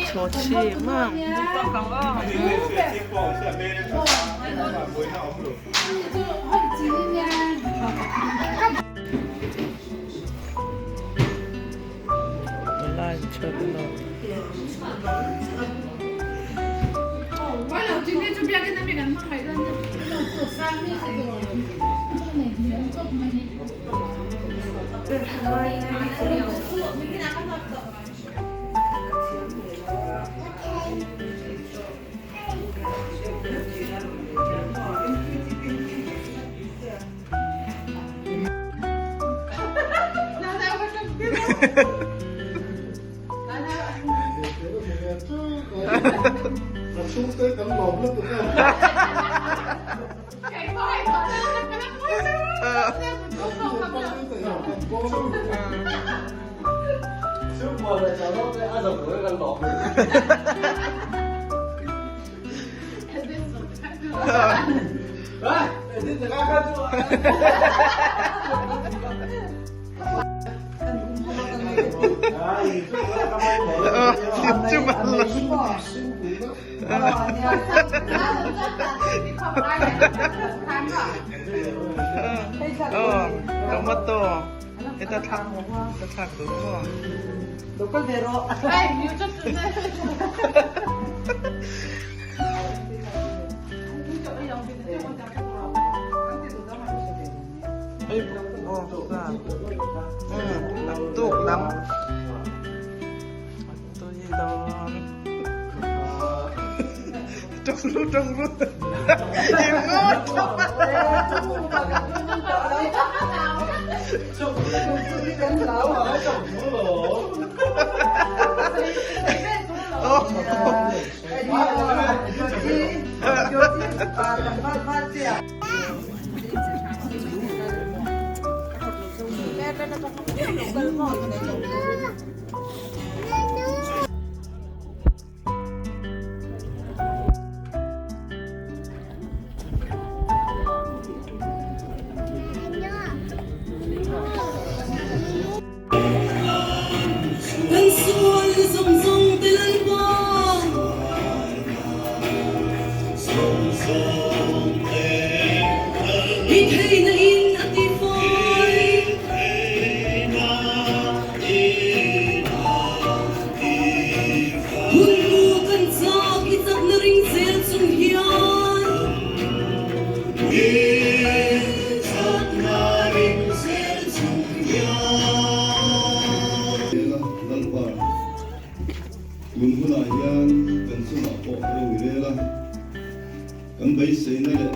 Chhawchhi maw. Tomato heta thlak ka thlak duh maw? Naktuk lam tui dawn tawng ru tawng ru im ngawt Kan sual zawng zawng te Lalpa. Hi theihna in a ti fai. Hun hnu kan chak i chakna ring zel chung hian. Lalpa, tun hunah hian kan chungah pawh ro i rel a, kan beiseina leh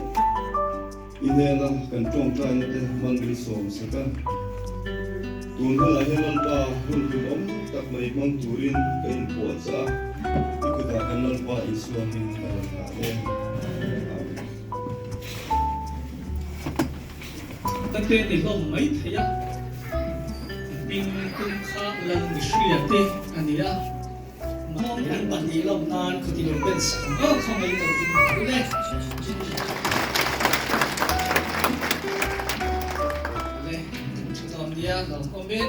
i hnena kan tawngtaina te mal min sawm sak a. Tun hunah hian Lalpa hun hlimawm tak mai hmang turin ka inpuahchah a, i kutah kan Lalpa Isua hming ka rawn hlan e. Amen. Ka te ni hlawm mai thei a, hming tum kha Lal Mihria te a ni a, Mawng an pahnih lawm nan khuti lo ben sak ang aw kha mai lo ding ang le. Le, kan thu dawn nia lawm awm e.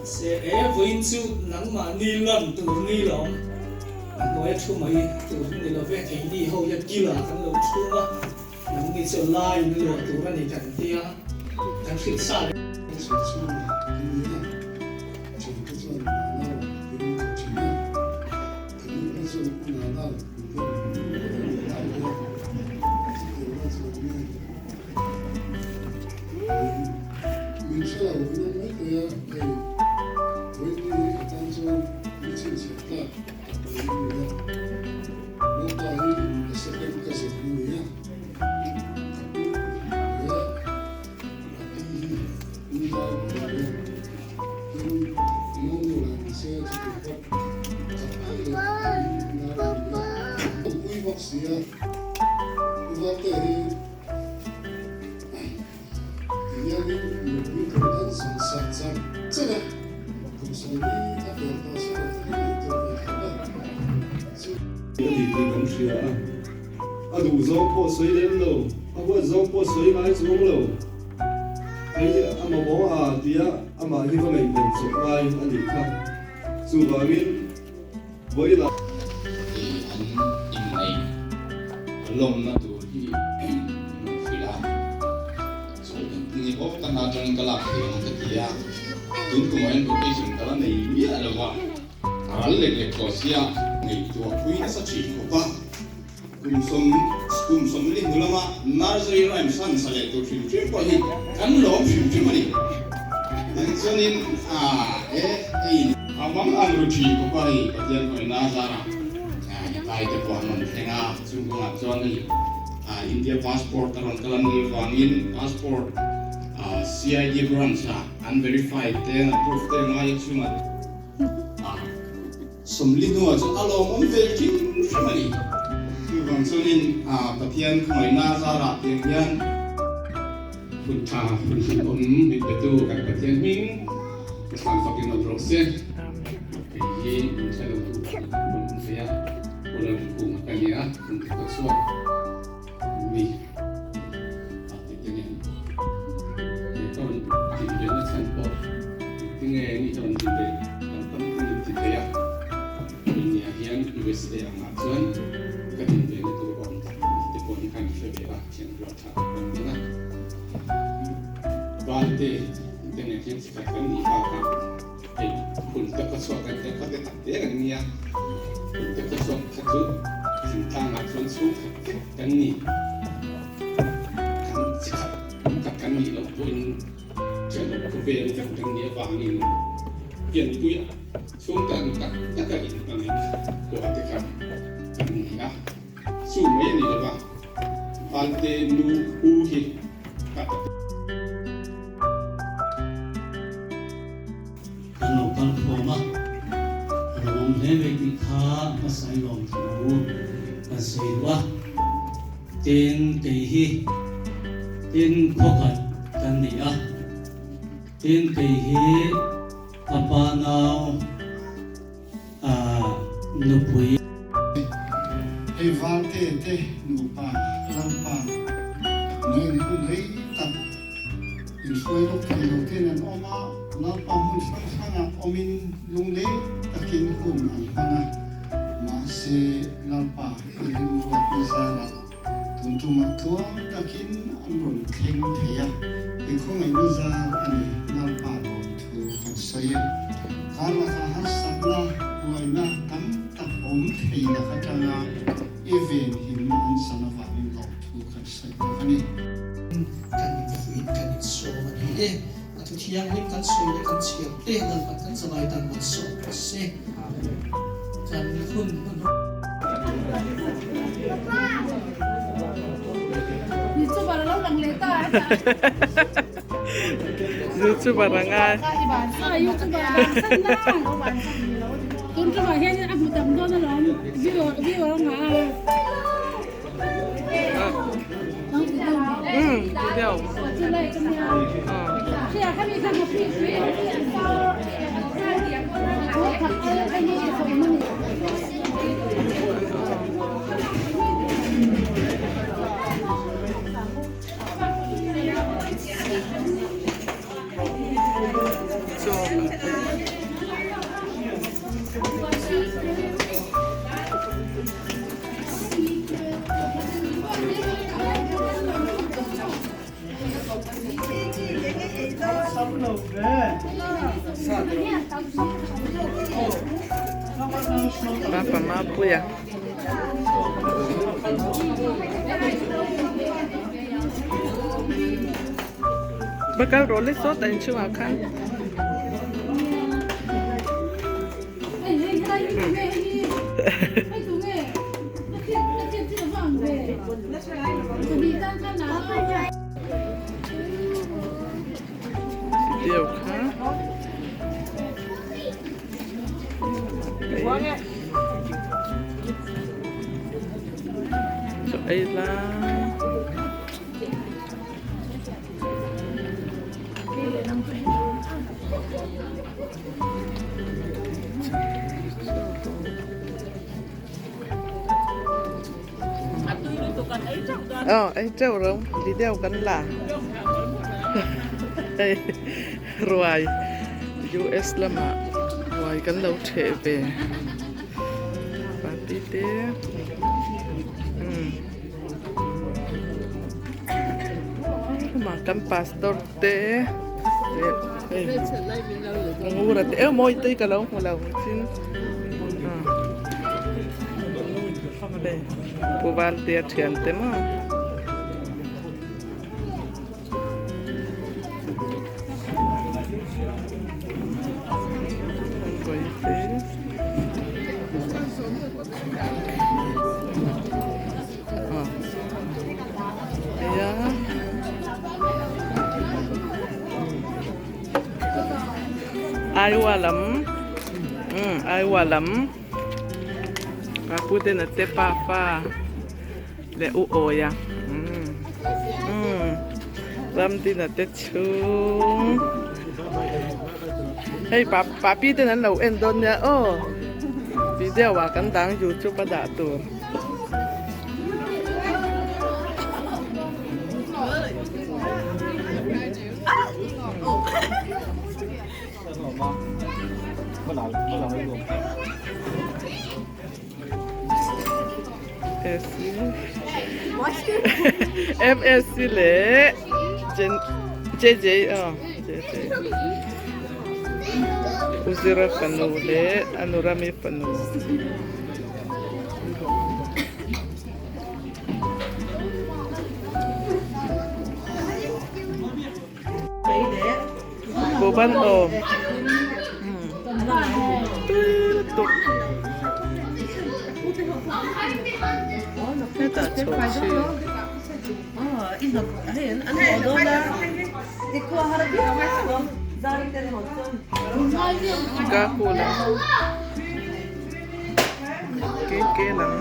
Se e, vawiin chu nangmahni lan tur ni lawm. A hnuaia thu mai tur ni lo ve, keini ho hian kila kan lo thung a. Nangni chu laiin luah tur a ni kan tia, kan hrilh sa leh. Chhun chhunah an ni a, a thiante chuan Nana in ko thin a, a nu phei chuan U Nana min rawn nau hle a, chutiang chuan nge min hre lo in awm mai thei a, hei vawiini atan chuan mi chhinchhiah tlak tak mai a ni a. Naupa hi ka second cousin a ni a, ka pu leh a pi hi unau an ni a, tin monu lah ni se chuti pawh ka pai leh a pi unau an ni a. Ka pui bawk si a, Pu Valte hi ti hianin nupui tur an zawn sak char char a, kum 40 a pel tawh se ka ngaihtuah ve khawp a, chu. A ni tih kan hria a, a duhzawng pawh sawi lem lo. A huat zawng pawh sawi ngai chuang lo. Hei a mamawh a tia amah hi va ngaihven chawp ngai a nih kha. Chuvangin vawilah. Hei an inneih lawmna tur hi min rawn hrilh a, sawi engtin nge aw ka hna atangin ka lak thei ang ka ti a, tun kumah hian vacation ka la nei miah lo va, a ral lek lek tawh sia ngaihtuah pui nasa thin khawp a. Kum sawm kum sawmli hnu lama nursery rhymes han sa leh tur hrim hrim pawh hi kan lawm hrim hrim a ni. Eng chuanin a e hei a mang ang ru thin khawp a hei Pathian hawina a zar a tlai te pawh an rawn thleng a chung kawngah chuan hei India passport a rawn kal a nih avangin passport CID branch ah an verify te an approve te ngai a chungah a Sawmli hnuah chuan a lawmawm ve hrim hrim a ni. Chuvang chuanin Pathian khawngaihna zarah tiang hian hun tha, hun hlimawm min petu kan Pathian hming ka thlan fakin awm rawh se. Kei hi min hre lotu hun awm thei a, Pu Lalrinkunga ka ni a, hun te khaw chhuak mi a ti te nen he ka rawn din ve na chhan pawh engtinge ni ka rawn din ve kan tam ka nin ti thei a India hian USA angah chuan ka din ve na tur awm tak ni te pawh hi khan hre ve a thian ruah tha tak kan nia Valte te nen hian chikhat kan nih bakah hei hun te khaw chhuak kan tia khaw te tak te kan nia hun te khaw chhuak kha chu thingtlangah chuan chhungkhat vek kan ni kan chikhat khat kan nih loh pawhin thianawm khawvel vek kan nih avangin pianpui chhungte ang tak taka inhmangaih kuah te kha kan ni a chu mai a ni lova Valte nu u hi ka ta Kan lo kal khawm a, a lo awm hle mai tih kha hmasa i lawm thu kan sawi duh a. Tin, kei hi tin khawkhat kan ni a, tin kei hi ka pa nau nupui. Hei Valte te nupa Lalpa ngain hun rei tak inhruai lawk thei lo ten an awm a, Lalpa hmun hrang hrangah awmin lungleng takin hun an hmang a, mahse Lalpa i rimruatna zarah tun tumah tluang takin an rawn thleng thei a, i khawngaihna zar a ni Lalpa lawmthu kan sawi e. Kar laka harsatna, buaina tam tak awm thei lak atanga i venhimna an san avangin lawmthu kan sawi bawk a ni. Kan infuih, kan insawm a ni e. A thu thianghlim kan sawi leh kan chhiar te Lalpan kan zavai tan malsawm rawh se. Kan hun hun. YouTuber lo lang leh ta. YouTuber anga. YouTuber bang san na. Tun ṭumah hian a hmu tam dawn alawm. Viewer viewer a ngah a. Papa Mapuia. Bakal role sawt a inchungah khan. Video kha. Chaw ei lai. Aw ei teuh ro video kan la hei ruai US lamah ruai kan lo theh ve party te umm kan pastor te leh hei ngura te emaw te ka lo hmu lo chin hei pu Valtea thian te maw. Aiwa lam Aiwa lam Papu ten a te pafa leh u awi a ram din a te chhung hei pa papi ten an lo en dawn nia aw video ah kan dang youtube a dah tur. FSC leh JJ aw JJ Uzira fanu leh Anurami fanu. Buban aw tui lutuk hetah chho chi Chicago lam KK lam.